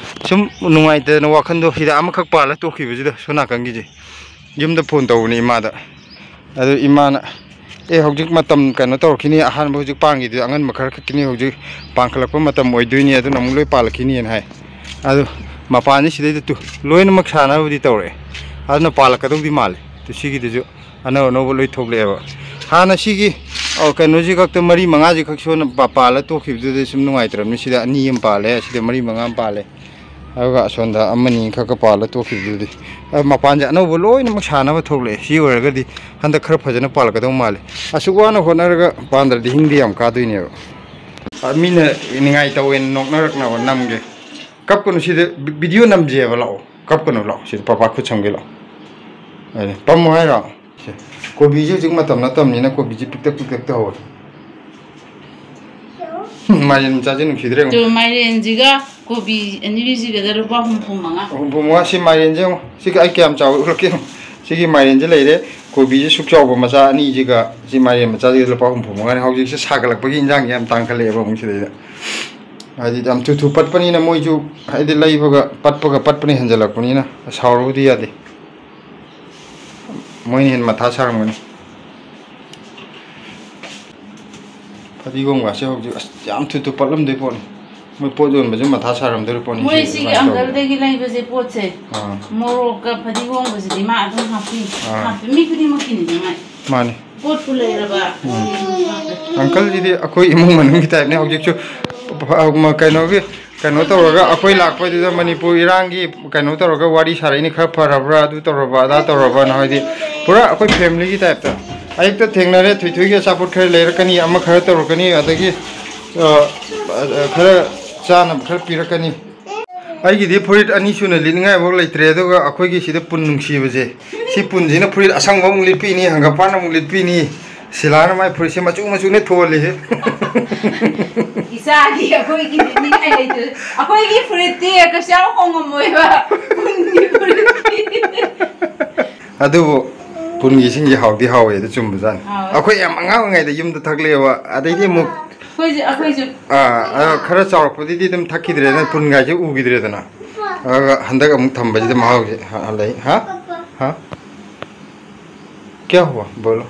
ꯁꯨꯝ ꯅꯨꯡꯉꯥꯏꯇꯗꯅ ꯋꯥꯈꯟꯗꯣ ꯁꯤꯗ ꯑꯃꯈꯛ ꯄꯥꯜꯂ ꯇꯣꯛꯈꯤꯕꯁꯤꯗ, ꯁꯣꯝ ꯅꯥꯀꯟꯒꯤꯁꯦ꯫ ꯌꯨꯝꯗ ꯐꯣꯟ ꯇꯧꯕꯅꯤ ꯏꯃꯥꯗ꯫ ꯑꯗꯨ ꯏꯃꯥꯅ, "ꯑꯦ, ꯍꯧꯖꯤꯛ ꯃꯇꯝ ꯀꯩꯅꯣ ꯇꯧꯔꯛꯈꯤꯅꯤ, ꯑꯍꯥꯟꯕ ꯍꯧꯖꯤꯛ ꯄꯥꯟꯈꯤꯗꯨꯗꯤ ꯑꯉꯟꯕ ꯈꯔ ꯈꯛꯇꯅꯤ, ꯍꯧꯖꯤꯛ ꯄꯥꯟꯈꯠꯂꯛꯄ ꯃꯇꯝ ꯑꯣꯏꯗꯣꯏꯅꯤ, ꯑꯗꯨꯅ ꯑꯃꯨꯛ ꯂꯣꯏ ꯄꯥꯜꯂꯛꯈꯤꯅꯤꯅ" ꯍꯥꯏ꯫ ꯑꯗꯨ ꯃꯄꯥꯟꯁꯤ ꯁꯤꯗꯩꯗ ꯇꯨ ꯂꯣꯏꯅꯃꯛ ꯁꯥꯟꯅꯕꯗꯤ ꯇꯧꯔꯛꯑꯦ, ꯑꯗꯨꯅ ꯄꯥꯜꯂꯛꯀꯗꯧꯗꯤ ꯃꯥꯜꯂꯦ꯫ ꯇꯨ ꯁꯤꯒꯤꯗꯨꯁꯨ ꯑꯅꯧ ꯑꯅꯧꯕ ꯂꯣꯏ ꯊꯣꯛꯂꯛꯑꯦꯕ꯫ ꯍꯥꯟꯅ ꯁꯤꯒꯤ, ꯑꯣ, ꯀꯩꯅꯣꯁꯤ ꯈꯛꯇ ꯃꯔꯤ ꯃꯉꯥꯁꯤ ꯈꯛ ꯁꯣꯟꯅ ꯄꯥ-, ꯄꯥꯜꯂ ꯇꯣꯛꯈꯤꯕꯗꯨꯗ ꯁꯨꯝ ꯅꯨꯡꯉꯥꯏꯇ꯭ꯔꯕꯅꯤ꯫ ꯁꯤꯗ ꯑꯅꯤ ꯑꯃ ꯄꯥꯜꯂꯦ, ꯁꯤꯗ ꯃꯔꯤ ꯃꯉꯥ ꯑꯃ ꯄꯥꯜꯂꯦ꯫ ꯑꯗꯨꯒ ꯑꯁꯣꯝꯗ ꯑꯃꯅꯤ ꯈꯛꯀ ꯄꯥꯜꯂ ꯇꯣꯛꯈꯤꯕꯗꯨꯗꯤ꯫ ꯑ, ꯃꯄꯥꯟꯁꯦ ꯑꯅꯧꯕ ꯂꯣꯏꯅꯃꯛ ꯁꯥꯅꯕ ꯊꯣꯛꯂꯛꯑꯦ꯫ ꯁꯤ ꯑꯣꯏꯔꯒꯗꯤ ꯍꯟꯗꯛ ꯈꯔ ꯐꯖꯅ ꯄꯥꯜꯂꯛꯀꯗꯧ ꯃꯥꯜꯂꯦ꯫ ꯑꯁꯨꯛ ꯋꯥꯅ ꯍꯣꯠꯅꯔꯒ ꯄꯥꯟꯗ꯭ꯔꯗꯤ ꯍꯤꯡꯗꯤ ꯌꯥꯝ ꯀꯥꯗꯣꯏꯅꯦꯕ꯫ ꯑ, ꯃꯤꯅ ꯅꯤꯡꯉꯥꯏ ꯇꯧꯋꯦꯅ ꯅꯣꯛꯅꯔꯛꯅꯕ ꯅꯝꯒꯦ꯫ ꯀꯞꯀꯅꯨ, ꯁꯤꯗ ꯚꯤ-, ꯚꯤꯗꯤꯑꯣ ꯅꯝꯖꯦꯕ, ꯂꯥꯛꯑꯣ꯫ ꯀꯞꯀꯅꯨ, ꯂꯥꯛꯑꯣ꯫ ꯁꯤꯗ ꯄꯄꯥ ꯈꯨꯠ ꯁꯝꯒꯦ, ꯂꯥꯛꯑꯣ꯫ ꯑꯗꯨꯅꯦ, ꯄꯝꯃꯣ ꯍꯥꯏꯔꯣ? ꯁꯦ, ꯀꯣꯕꯤꯁꯦ ꯍꯧꯖꯤꯛ ꯃꯇꯝ ꯅꯠꯇꯕꯅꯤꯅ ꯀꯣꯕꯤꯁꯦ ꯄꯤꯛꯇꯛ ꯄꯤꯛꯇꯛ ꯇꯧꯍꯧꯔꯦ꯫ ꯃꯥꯏꯔꯦꯟ ꯃꯆꯥꯁꯦ ꯅꯨꯡꯁꯤꯗ꯭ꯔꯦ꯫ ꯇꯨ, ꯃꯥꯏꯔꯦꯟꯁꯤꯒ ꯀꯣꯕꯤ ꯑꯅꯤꯁꯤꯒꯗ ꯂꯨꯄꯥ ꯍꯨꯝꯐꯨ ꯃꯉꯥ꯫ ꯍꯨꯝꯐꯨ ꯃꯉꯥ꯫ ꯁꯤ ꯃꯥꯏꯔꯦꯟꯁꯦ ꯌꯦꯡꯉꯣ꯫ ꯁꯤꯒ ꯑꯩ ꯀꯌꯥꯝ ꯆꯥꯎꯋꯤ ꯎꯠꯂꯛꯀꯦ ꯌꯦꯡꯉꯣ꯫ ꯁꯤꯒꯤ ꯃꯥꯏꯔꯦꯟꯁꯦ ꯂꯩꯔꯦ꯫ ꯀꯣꯕꯤꯁꯦ ꯁꯨꯛ ꯆꯥꯎꯕ ꯃꯆꯥ ꯑꯅꯤꯁꯤꯒ ꯁꯤ ꯃꯥꯏꯔꯦꯟ ꯃꯆꯥꯁꯤꯒ ꯂꯨꯄꯥ ꯍꯨꯝꯐꯨ ꯃꯉꯥꯅꯤ꯫ ꯍꯧꯖꯤꯛꯁꯦ ꯁꯥꯒꯠꯂꯛꯄꯒꯤ ꯏꯟꯖꯥꯡꯁꯦ ꯌꯥꯝ ꯇꯥꯡꯈꯠꯂꯛꯑꯦꯕ ꯑꯃꯨꯛ ꯁꯤꯗꯩꯗ꯫ ꯍꯥꯏꯗꯤ ꯌꯥꯝ ꯊꯨ ꯊꯨ ꯄꯠꯄꯅꯤꯅ ꯃꯣꯏꯁꯨ, ꯍꯥꯏꯗꯤ ꯂꯩꯕꯒ ꯄꯠꯄꯒ ꯄꯠꯄꯅ ꯍꯦꯟꯖꯜꯂꯛꯄꯅꯤꯅ ꯁꯥꯎꯔꯨꯕꯗꯤ ꯌꯥꯗꯦ꯫ ꯃꯣꯏꯅ ꯍꯦꯟꯅ ꯃꯊꯥ ꯁꯥꯔꯝꯒꯅꯤ꯫ ꯐꯗꯤꯒꯣꯝꯒꯁꯦ ꯍꯧꯖꯤꯛ ꯑꯁ ꯌꯥꯝ ꯊꯨ ꯊꯨ ꯄꯠꯂꯝꯗꯣꯏ ꯄꯣꯠꯅꯤ꯫ ꯃꯣꯏ ꯄꯣꯠ ꯌꯣꯟꯕꯁꯨ ꯃꯊꯥ ꯁꯥꯔꯝꯗꯣꯏ ꯄꯣꯠꯅꯤ ꯃꯣꯏ ꯁꯤ ꯁꯤꯒꯤ ꯑꯗꯨꯃꯥꯏꯅ ꯇꯧꯕ꯫ ꯑꯪꯀꯜꯗꯒꯤ ꯂꯩꯕꯁꯦ ꯄꯣꯠꯁꯦ, ꯑꯥ꯫ ꯃꯣꯔꯣꯛꯀ ꯐꯗꯤꯒꯣꯝꯒꯁꯤꯗꯤ ꯃꯥ ꯑꯗꯨꯝ ꯍꯥꯞꯄꯤ꯫ ꯑꯥ꯫ ꯍꯥꯞꯄꯤ꯫ ꯃꯤ ꯈꯨꯗꯤꯡꯃꯛꯀꯤꯅꯤꯗ ꯃꯥꯏ꯫ ꯃꯥꯅꯤ꯫ ꯄꯣꯠꯄꯨ ꯂꯩꯔꯕ꯫ ꯎꯝ꯫ ꯑꯪꯀꯜꯁꯤꯗꯤ ꯑꯩꯈꯣꯏ ꯏꯃꯨꯡ ꯃꯅꯨꯡꯒꯤ ꯇꯥꯏꯞꯅꯤ꯫ ꯍꯧꯖꯤꯛꯁꯨ ꯀꯩꯅꯣꯒꯤ, ꯀꯩꯅꯣ ꯇꯧꯔꯒ ꯑꯩꯈꯣꯏ ꯂꯥꯛꯄꯩꯗꯨꯗ ꯃꯅꯤꯄꯨꯔ ꯏꯔꯥꯡꯒꯤ ꯀꯩꯅꯣ ꯇꯧꯔꯒ ꯋꯥꯔꯤ ꯁꯥꯔꯛꯏꯅꯤ, "ꯈꯔ ꯐꯔꯕ꯭ꯔꯥ, ꯑꯗꯨ ꯇꯧꯔꯕ, ꯑꯗꯥ ꯇꯧꯔꯕꯅ", ꯍꯥꯏꯗꯤ ꯄꯨꯔꯥ ꯑꯩꯈꯣꯏ ꯐꯦꯃꯤꯂꯤꯒꯤ ꯇꯥꯏꯞꯇ꯫ ꯑꯌꯨꯛꯇ ꯊꯦꯡꯅꯔꯦ, ꯊꯣꯏꯊꯣꯏꯒꯤ ꯑꯆꯥꯄꯣꯠ ꯈꯔ ꯂꯩꯔꯛꯀꯅꯤ, ꯑꯃ ꯈꯔ ꯇꯧꯔꯛꯀꯅꯤ, ꯑꯗꯒꯤ, ꯑ, ꯑ, ꯈꯔ ꯆꯥꯅꯕ ꯈꯔ ꯄꯤꯔꯛꯀꯅꯤ꯫ ꯑꯩꯒꯤꯗꯤ ꯐꯨꯔꯤꯠ ꯑꯅꯤ ꯁꯨꯅ ꯂꯤꯠꯅꯤꯡꯉꯥꯏꯐꯥꯎ ꯂꯩꯇ꯭ꯔꯦ, ꯑꯗꯨꯒ ꯑꯩꯈꯣꯏꯒꯤ ꯁꯤꯗ ꯄꯨꯟ ꯅꯨꯡꯁꯤꯕꯁꯦ, ꯁꯤ ꯄꯨꯟꯁꯤꯅ ꯐꯨꯔꯤꯠ ꯑꯁꯪꯕ ꯑꯃꯨꯛ ꯂꯤꯠꯄꯤꯅꯤ, ꯍꯪꯒꯄꯥꯟ ꯑꯃꯨꯛ ꯂꯤꯠꯄꯤꯅꯤ, ꯁꯤꯂꯥꯅ ꯃꯥꯏ ꯐꯨꯔꯤꯠꯁꯦ ꯃꯆꯨ ꯃꯆꯨꯅꯦ ꯊꯣꯜꯂꯤꯁꯦ꯫ ꯏꯆꯥꯒꯤ ꯑꯩꯈꯣꯏꯒꯤ ꯂꯤꯠꯅꯤꯡꯉꯥꯏ ꯂꯩꯇ꯭ꯔꯦ꯫ ꯑꯩꯈꯣꯏꯒꯤ ꯐꯨꯔꯤꯠꯇꯤ ꯀꯩꯁꯨ ꯌꯥꯝ ꯍꯣꯡꯉꯝꯃꯣꯏꯕ꯫ ꯄꯨꯟꯒꯤ ꯐꯨꯔꯤꯠꯇꯤ꯫ ꯑꯗꯨꯕꯨ ꯄꯨꯟꯒꯤꯁꯤꯡꯁꯦ ꯍꯥꯎꯗꯤ ꯍꯥꯎꯋꯦ, ꯑꯗꯨ ꯆꯨꯝꯕꯖꯥꯠꯅꯤ꯫ ꯍꯥꯎꯋꯦ꯫ ꯑꯩꯈꯣꯏ ꯌꯥꯝ ꯑꯉꯥꯡ ꯑꯣꯏꯔꯤꯉꯩꯗ ꯌꯨꯝꯗ ꯊꯛꯂꯛꯑꯦꯕ, ꯑꯗꯩꯗꯤ ꯑꯃꯨꯛ ꯑꯩꯈꯣꯏꯁꯨ, ꯑꯩꯈꯣꯏꯁꯨ꯫ ꯑꯥ, ꯑꯗꯣ ꯈꯔ ꯆꯥꯎꯔꯛꯄꯗꯗꯤ ꯑꯗꯨꯝ ꯊꯛꯈꯤꯗ꯭ꯔꯦꯅ, ꯄꯨꯟꯒꯥꯏꯁꯦ ꯎꯈꯤꯗ꯭ꯔꯦꯗꯅ꯫ ꯑꯗꯨꯒ ꯍꯟꯗꯛ ꯑꯃꯨꯛ ꯊꯝꯕꯁꯤꯗ ꯃꯍꯥꯎꯁꯦ ꯍ-, ꯍꯜꯂꯛꯏ꯫ ꯍꯥ? ꯍꯥ? ꯀꯌꯥ ꯍꯨꯋꯥ? ꯕꯣꯂꯣ꯫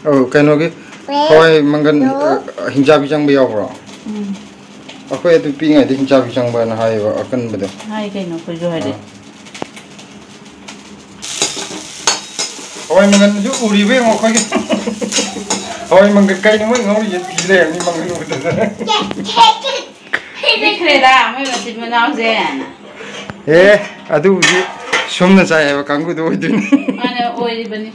ꯑꯧ, ꯀꯩꯅꯣꯒꯤ, ꯍꯋꯥꯏ ꯃꯪꯒꯟ, ꯑ, ꯍꯤꯡꯆꯥꯕꯤ ꯆꯪꯕ ꯌꯥꯎꯕ꯭ꯔꯣ? ꯎꯝ꯫ ꯑꯩꯈꯣꯏ ꯑꯗꯨ ꯄꯤꯛꯏꯉꯩꯗ ꯍꯤꯡꯆꯥꯕꯤ ꯆꯪꯕꯅ ꯍꯥꯏꯌꯦꯕ, ꯑꯀꯟꯕꯗꯣ꯫ ꯍꯥꯏ ꯀꯩꯅꯣ, ꯑꯩꯈꯣꯏꯁꯨ ꯍꯥꯏꯔꯛꯑꯦ꯫ ꯑꯥ꯫ ꯍꯋꯥꯏ ꯃꯪꯒꯟꯁꯨ ꯎꯔꯤꯕ ꯌꯦꯡꯉꯣ ꯑꯩꯈꯣꯏꯒꯤ꯫ ꯍꯋꯥꯏ ꯃꯪꯒꯟ ꯀꯩꯅꯣ ꯃꯣꯏ ꯉꯧꯔꯤꯁꯦ? ꯊꯤ ꯂꯩꯔꯝꯅꯤ ꯃꯪꯒꯟ ꯎꯕꯗ꯫ ꯄꯤꯛꯈ꯭ꯔꯦꯗ ꯃꯣꯏ ꯃꯆꯤꯟ ꯃꯅꯥꯎꯁꯦ꯫ ꯑꯦ, ꯑꯗꯨꯕꯨꯗꯤ ꯁꯨꯝꯅ ꯆꯥꯏ ꯍꯥꯏꯕ ꯀꯥꯡꯕꯨꯗꯣ ꯑꯣꯏꯗꯣꯏꯅꯤ꯫ ꯃꯥꯅ ꯑꯣꯏꯔꯤꯕꯅꯤ꯫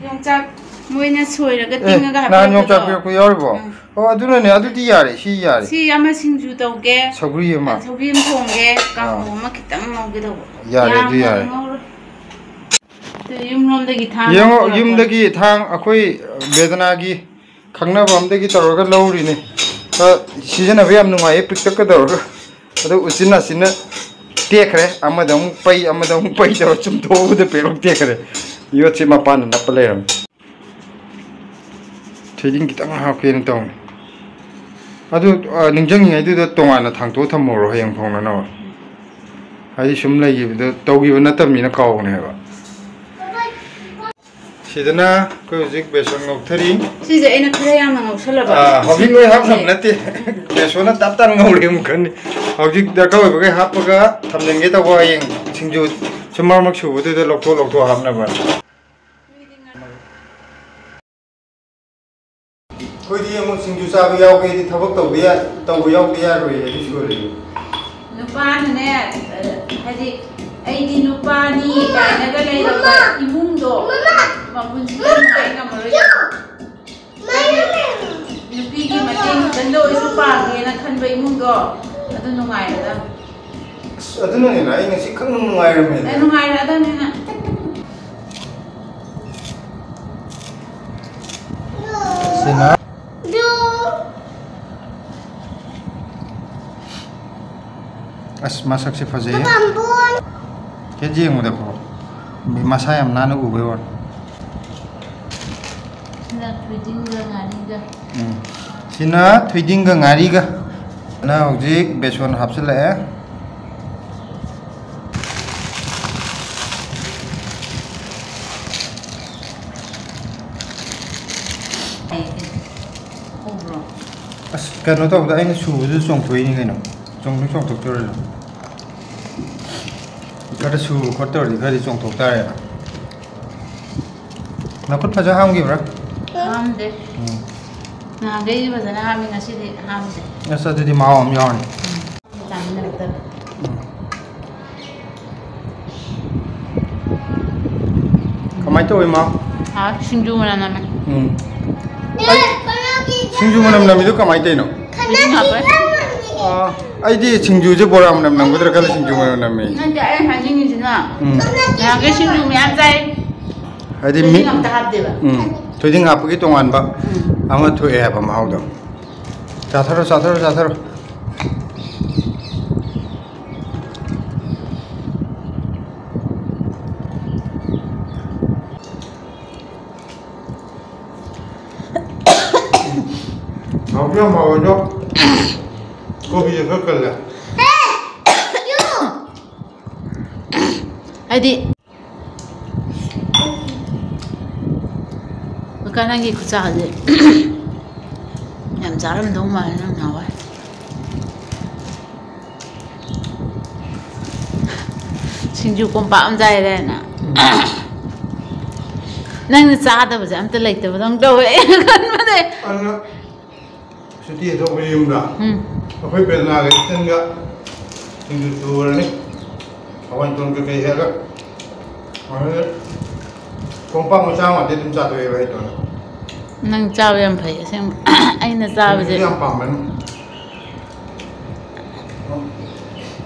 ꯌꯣꯡꯆꯥꯛ ꯃꯣꯏꯅ ꯁꯣꯏꯔꯒ ꯑꯦ, ꯇꯤꯡꯉꯒ ꯅꯍꯥꯟ ꯍꯥꯞꯄꯤꯔꯛꯄꯗꯣ꯫ ꯌꯣꯡꯆꯥꯛ ꯄꯤꯔꯛꯄ ꯌꯥꯎꯔꯤꯕꯣ? ꯎꯝ꯫ ꯑꯣ, ꯑꯗꯨꯅꯅꯦ, ꯑꯗꯨꯗꯤ ꯌꯥꯔꯦ, ꯁꯤ ꯌꯥꯔꯦ꯫ ꯁꯤ ꯑꯃ ꯁꯤꯡꯖꯨ ꯇꯧꯒꯦ꯫ ꯁꯧꯒ꯭ꯔꯤ ꯑꯃ꯫ ꯁꯧꯒ꯭ꯔꯤ ꯑꯃ ꯊꯣꯡꯒꯦ, ꯑꯥ꯫ ꯀꯥꯡꯍꯧ ꯑꯃ ꯈꯤꯇꯪ ꯉꯧꯒꯦ ꯇꯧꯕ꯫ ꯌꯥꯔꯦ, ꯑꯗꯨ ꯌꯥꯝꯅ ꯌꯥꯔꯦ꯫ ꯉꯧꯔꯣꯏ꯫ ꯑꯗꯨ ꯌꯨꯝꯂꯣꯝꯗꯒꯤ ꯊꯥꯡ ꯌꯦꯡꯉꯣ, ꯄꯨꯔꯛꯄ꯫ ꯌꯨꯝꯗꯒꯤ ꯊꯥꯡ ꯑꯩꯈꯣꯏ ꯕꯦꯗꯅꯥꯒꯤ ꯈꯪꯅꯕ ꯑꯝꯗꯒꯤ ꯇꯧꯔꯒ ꯂꯧꯔꯤꯅꯤ꯫ ꯑ, ꯁꯤꯖꯤꯟꯅꯕ ꯌꯥꯝ ꯅꯨꯡꯉꯥꯏꯌꯦ, ꯄꯤꯛꯇꯛꯀ ꯇꯧꯔꯒ꯫ ꯑꯗꯣ ꯎꯆꯤꯟ ꯅꯥꯆꯤꯟꯅ ꯇꯦꯛꯈ꯭ꯔꯦ, ꯑꯃꯗ ꯑꯃꯨꯛ ꯄꯩ, ꯑꯃꯗ ꯑꯃꯨꯛ ꯄꯩ ꯇꯧꯔ ꯆꯨꯝꯊꯣꯛꯎꯕꯗ ꯄꯦꯔꯣꯛ ꯇꯦꯛꯈ꯭ꯔꯦ꯫ ꯌꯣꯠꯁꯦ ꯃꯄꯥꯟꯗ ꯅꯞꯄ ꯂꯩꯔꯝꯃꯦ꯫ ꯊꯣꯏꯗꯤꯡ ꯈꯤꯇꯪ ꯍꯥꯞꯀꯦꯅ ꯇꯧꯅꯤ꯫ ꯑꯗꯨ, ꯑ, ꯅꯤꯡꯁꯤꯡꯉꯤꯉꯩꯗꯨꯗ ꯇꯣꯉꯥꯟꯅ ꯊꯥꯡꯇꯣꯛꯑ ꯊꯝꯃꯨꯔꯣ, ꯍꯌꯦꯡ ꯐꯥꯎꯅꯅꯕ꯫ ꯍꯥꯏꯗꯤ ꯁꯨꯝ ꯂꯩꯈꯤꯕꯗ, ꯇꯧꯈꯤꯕ ꯅꯠꯇꯕꯅꯤꯅ ꯀꯥꯎꯕꯅꯦ ꯍꯥꯏꯕ꯫ ꯁꯤꯗꯅ ꯑꯩꯈꯣꯏ ꯍꯧꯖꯤꯛ ꯕꯦꯁꯣꯟ ꯉꯧꯊꯔꯤ꯫ ꯁꯤꯁꯦ ꯑꯩꯅ ꯈꯔ ꯌꯥꯝꯅ ꯉꯧꯁꯜꯂꯕ꯫ ꯑꯥ, ꯍꯧꯖꯤꯛ ꯂꯣꯏ ꯍꯥꯞꯅꯕ ꯅꯠꯇꯦ꯫ ꯕꯦꯁꯣꯟꯅ ꯇꯞ ꯇꯥꯅ ꯉꯧꯔꯦ ꯑꯃꯨꯛ ꯈꯟꯅꯤ꯫ ꯍꯧꯖꯤꯛ ꯗꯔꯀꯥꯔ ꯑꯣꯏꯕꯈꯩ ꯍꯥꯞꯄꯒ ꯊꯝꯖꯤꯟꯒꯦ ꯇꯧꯕ, ꯍꯌꯦꯡ ꯁꯤꯡꯖꯨ ꯁꯨꯝ ꯃꯔꯛ ꯃꯔꯛ ꯁꯨꯕꯗꯨꯗ ꯂꯧꯊꯣꯛ ꯂꯧꯊꯣꯛ ꯍꯥꯞꯅꯕ꯫ ꯑꯩꯈꯣꯏꯗꯤ ꯑꯃꯨꯛ ꯁꯤꯡꯖꯨ ꯆꯥꯕ ꯌꯥꯎꯒꯦꯗꯤ ꯊꯕꯛ ꯇꯧꯕ ꯌꯥ-, ꯇꯧꯕ ꯌꯥꯎꯗ ꯌꯥꯔꯣꯏꯌꯦ, ꯑꯗꯨ ꯁꯨꯔꯗꯤ꯫ ꯅꯨꯄꯥꯅꯅꯦ, ꯑ, ꯍꯥꯏꯗꯤ, "ꯑꯩꯗꯤ ꯅꯨꯄꯥꯅꯤ" ꯀꯥꯏꯅꯒ ꯂꯩꯔꯝꯕ ꯏꯃꯨꯡꯗꯣ ꯃꯄꯨꯟꯁꯤꯗ ꯅꯨꯡꯉꯥꯏ ꯉꯝꯃꯔꯣꯏ꯫ ꯅꯨꯄꯤꯒꯤ ꯃꯇꯦꯡ ꯈꯤꯇꯪꯗ ꯑꯣꯏꯁꯨ ꯄꯥꯡꯒꯦꯅ ꯈꯟꯕ ꯏꯃꯨꯡꯗꯣ ꯑꯗꯨ ꯅꯨꯡꯉꯥꯏꯔꯗꯝꯅꯤ꯫ ꯑꯁ, ꯑꯗꯨꯅꯅꯤꯅ ꯑꯩ ꯉꯁꯤ ꯈꯪ ꯅꯨꯡꯉꯥꯏꯔꯝꯃꯦ꯫ ꯑꯦ, ꯅꯨꯡꯉꯥꯏꯔꯗꯝꯅꯤꯅ꯫ ꯁꯤꯅ ꯑꯁ, ꯃꯁꯛꯁꯦ ꯐꯖꯩꯌꯦ꯫ ꯕꯥꯝꯕꯣꯟ꯫ ꯍꯦꯛ ꯌꯦꯡꯕꯗꯀꯣ, ꯃꯁꯥ ꯌꯥꯝ ꯅꯥꯟꯅ ꯎꯕꯩ ꯋꯥꯅꯤ꯫ ꯁꯤꯅ ꯊꯣꯏꯗꯤꯡꯒ ꯉꯥꯔꯤꯒ꯫ ꯎꯝ꯫ ꯁꯤꯅ ꯊꯣꯏꯗꯤꯡꯒ ꯉꯥꯔꯤꯒ꯫ ꯅ ꯍꯧꯖꯤꯛ ꯕꯦꯁꯣꯟ ꯍꯥꯞꯆꯤꯜꯂꯛꯑꯦ꯫ ꯎꯕ꯭ꯔꯣ? ꯑꯁ, ꯀꯩꯅꯣ ꯇꯧꯕꯗ ꯑꯩꯅ ꯁꯨꯕꯗꯨ ꯆꯣꯡꯊꯣꯛꯏꯅꯤ ꯀꯩꯅꯣ꯫ ꯆꯣꯡꯊꯣꯛ ꯆꯣꯡꯊꯣꯛꯇꯧꯔꯁꯨ꯫ ꯈꯔ ꯁꯨꯕ ꯈꯣꯠꯇꯧꯔꯗꯤ ꯈꯔꯗꯤ ꯆꯣꯡꯊꯣꯛ ꯇꯥꯔꯦꯅ꯫ ꯅꯈꯨꯠ ꯐꯖ ꯍꯥꯝꯈꯤꯕ꯭ꯔꯥ? ꯍꯥꯝꯗꯦ꯫ ꯎꯝ꯫ ꯅꯍꯥꯟꯈꯩꯗꯤ ꯐꯖꯅ ꯍꯥꯝꯃꯤ, ꯉꯁꯤꯗꯤ ꯍꯥꯝꯗꯦ꯫ ꯑꯁ, ꯑꯗꯨꯗꯤ ꯃꯍꯥꯎ ꯑꯃ ꯌꯥꯎꯔꯅꯤ꯫ ꯆꯥꯃꯤꯟꯅꯔꯛꯇꯕ꯫ ꯎꯝ꯫ ꯀꯃꯥꯏꯅ ꯇꯧꯋꯤ, ꯃꯥ? ꯍꯥꯎ, ꯁꯤꯡꯖꯨ ꯃꯅꯝ ꯅꯝꯃꯦ꯫ ꯎꯝ꯫ ꯑꯩ ꯁꯤꯡꯖꯨ ꯃꯅꯝ ꯅꯝꯃꯤꯗꯣ ꯀꯃꯥꯏꯅ ꯇꯧꯔꯤꯅꯣ? ꯊꯣꯏꯗꯤꯡ ꯍꯥꯞꯄꯩ꯫ ꯑꯥ, ꯑꯩꯗꯤ ꯁꯤꯡꯖꯨꯁꯦ ꯕꯣꯔꯥ ꯃꯅꯝ ꯅꯝꯒꯗ꯭ꯔꯥ ꯈꯜꯂꯦ, ꯁꯤꯡꯖꯨ ꯃꯅꯝ ꯅꯝꯃꯦ꯫ ꯅꯠꯇꯦ, ꯑꯩꯅ ꯍꯥꯏꯅꯤꯡꯉꯤꯁꯤꯅ, ꯎꯝ꯫ ꯅꯍꯥꯟꯈꯩ ꯁꯤꯡꯖꯨ ꯃꯌꯥꯝ ꯆꯥꯏ꯫ ꯍꯥꯏꯗꯤ ꯃꯤ-, ꯊꯣꯏꯗꯤꯡ ꯑꯝꯇ ꯍꯥꯞꯇꯦꯕ꯫ ꯎꯝ, ꯊꯣꯏꯗꯤꯡ ꯍꯥꯞꯄꯒꯤ ꯇꯣꯉꯥꯟꯕ ꯎꯝ꯫ ꯑꯃ ꯊꯣꯛꯑꯦ ꯍꯥꯏꯕ ꯃꯍꯥꯎꯗꯣ꯫ ꯆꯥꯊꯔꯣ, ꯆꯥꯊꯔꯣ, ꯆꯥꯊꯔꯣ꯫ ꯍꯥꯎꯁꯨ ꯌꯥꯝ ꯍꯥꯎꯋꯦ ꯑꯗꯣ, ꯀꯣꯕꯤꯁꯦ ꯈꯔ ꯀꯜꯂꯦ꯫ ꯍꯥꯏꯗꯤ, ꯀꯀꯥ, ꯅꯪꯒꯤ ꯈꯨꯠꯁꯥꯁꯦ ꯌꯥꯝ ꯆꯥꯔꯝꯗꯧ ꯃꯥꯜꯂꯦ ꯅꯪ ꯅꯍꯥꯟꯋꯥꯏ꯫ ꯁꯤꯡꯖꯨ ꯀꯣꯝꯄꯥꯛ ꯑꯃ ꯆꯥꯏꯗꯥꯏꯅꯦ? ꯅꯪꯅ ꯆꯥꯗꯕꯁꯦ ꯑꯝꯇ ꯂꯩꯇꯕꯗꯧꯅ ꯇꯧꯋꯦ ꯑꯩꯅ ꯈꯟꯕꯗ꯫ ꯑꯗꯨꯅ ꯁꯨꯇꯤ ꯊꯣꯛꯄ ꯌꯨꯝꯗ ꯎꯝ꯫ ꯑꯩꯈꯣꯏ ꯕꯦꯗꯅꯥꯒ ꯏꯆꯟꯒ ꯁꯤꯡꯖꯨ ꯁꯨꯔꯅꯤ꯫ ꯍꯋꯥꯏ ꯃꯇꯣꯟ ꯀꯩꯀꯩ ꯍꯦꯛꯑꯒ꯫ ꯑꯗꯨꯗ ꯀꯣꯝꯄꯥꯛ ꯃꯆꯥ ꯑꯃꯗꯤ ꯑꯗꯨꯝ ꯆꯥꯊꯣꯛꯑꯦꯕ ꯑꯩꯗꯣ꯫ ꯅꯪ ꯆꯥꯕ ꯌꯥꯝ ꯐꯩ ꯑꯁꯦꯡꯕ꯫ ꯑꯩꯅ ꯆꯥꯕꯁꯦ ꯁꯤꯡꯖꯨꯁꯨ ꯌꯥꯝ ꯄꯥꯝꯕꯅꯤ꯫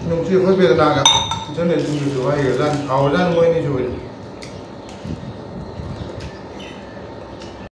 ꯅꯨꯡꯁꯤ ꯑꯩꯈꯣꯏ ꯕꯦꯗꯅꯥꯒ ꯏꯆꯟꯒ ꯁꯤꯡꯖꯨ ꯁꯨꯕ ꯍꯩꯈ꯭ꯔꯖꯥꯠꯅꯤ꯫ ꯍꯥꯎꯔꯖꯥꯠꯅꯤ ꯃꯣꯏ ꯑꯅꯤ ꯁꯨꯕꯁꯦ꯫